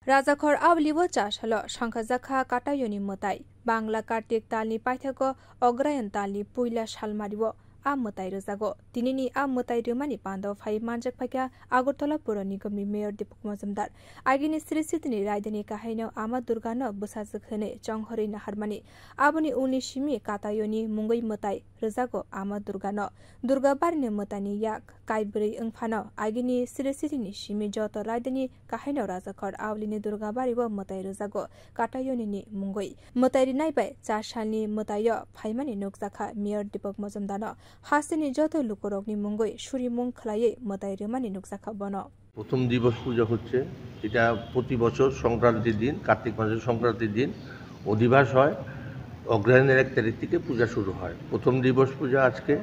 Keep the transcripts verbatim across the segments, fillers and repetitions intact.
Rajakhor Auli o cha salo songkhajakha Katayoni mwtai. Bangla Kartik talni paithago Ograyan talni puila salmario a mwtai rwjago. Tinini a mwtai rwmani pando phai manjak phaikha Agartala Pura Nigamni Mayor Deepak Majumdar. Agini Sri Sitini raidani kahaino Ama Durgano bwsajwk hwnwi chonghorwi naharmani. Aboni ulni simi Katayoni mungwi mwtai rwjago Ama Durgano. Durga barini mwtaini yak kaibrwi wngphano agini Sri Sitini simi joto raidani kahaino Rajakhor Aulini Durga bario mwtai rwjago Katayonini mungwi. Mwtai rinai bai char salni mwtaio phaimani nukjakha Mayor Deepak Majumdarno. Hasteni joto lukurokni mungwi surimung khwlaiwi mwtai rwmani nukjakha bono. প্রথম দিবস পূজা হচ্ছে, এটা প্রতি বছর সংক্রান্তির দিন, কার্তিক মাসের সংক্রান্তির দিন অধিবাস হয়। অগ্রহায়ণের এক তারিখ থেকে পূজা শুরু হয়। প্রথম দিবস পূজা আজকে,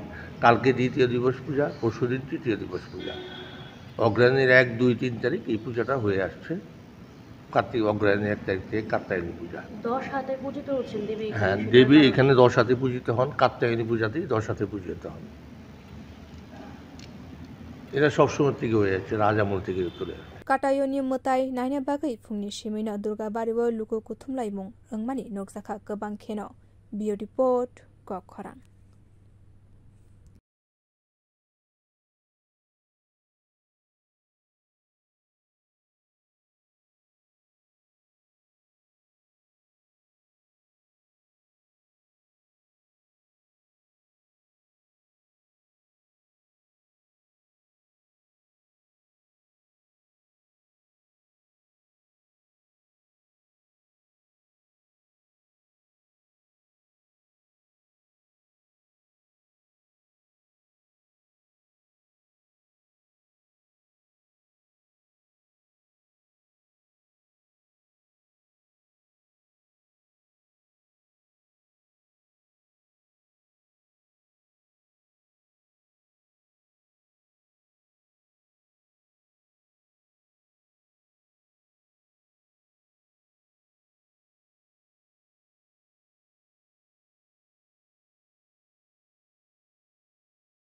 কালকে দ্বিতীয় দিবস পূজা, পরশুদিন তৃতীয় দিবস পূজা। অগ্রহায়ণের এক, দুই, তিন তারিখ এই পূজাটা হয়ে আসছে। কার্তিক অগ্রহায়ণের এক তারিখ থেকে কাত্যায়নী পূজা। দশ হাতে পূজিত হচ্ছেন দেবী এখানে হ্যাঁ, শুধু দেবী রাজা এখানে দশ হাতে পূজিত হন, কাত্যায়নী পূজাতেই দশ হাতে পূজিত হন। এটা সবসময় থেকে হয়ে যাচ্ছে, রাজ আমল থেকে চলে আসছে। Katayoni mwtai naina bagwi phungni simino Durga bario luku kuthumlaimung wngmani nukjakha kwbang kheno. Bureau Report, Kok Khorang.